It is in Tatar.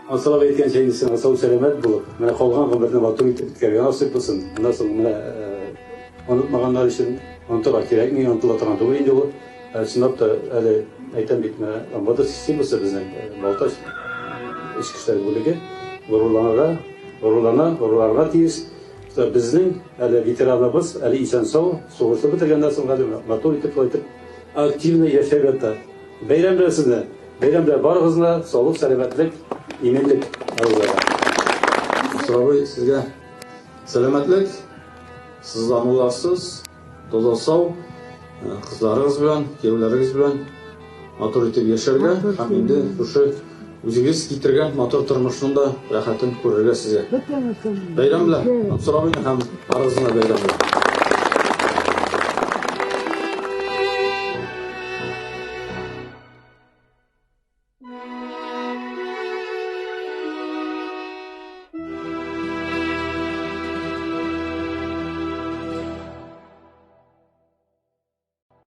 Асылап әйткәнчә, инде сиңа сау-сәламәт булып, менә калган гомерне матур итеп үткәрергә насыйп булсын. Моннан соң менә онытмаганнар өчен онытырга кирәкми, онытыла торган түгел инде ул. Чынлап та, әле әйтәм бит, менә МВД системасы безнең Балтач эчке эшләр бүлеге горурланырга, горурлана, горурланырга тиеш. Безнең әле ветераныбыз әле исән-сау, сугышны бетергәннән соң әле матур итеп, шулай итеп активно яшәп ята. Бәйрәм белән сезне! Бәйрәм белән барыгызны да, саулык, сәламәтлек, иминлек барыгызга да. Мансур абый, сезгә сәламәтлек, сызлануларсыз, таза сау, кызларыгыз белән, кияүләрегез белән матур итеп яшәргә һәм инде шушы үзегез китергән матур тормышның да рәхәтен күрергә сезгә. Бәйрәм белән, Мансур абыйны һәм барыгызны да бәйрәм белән.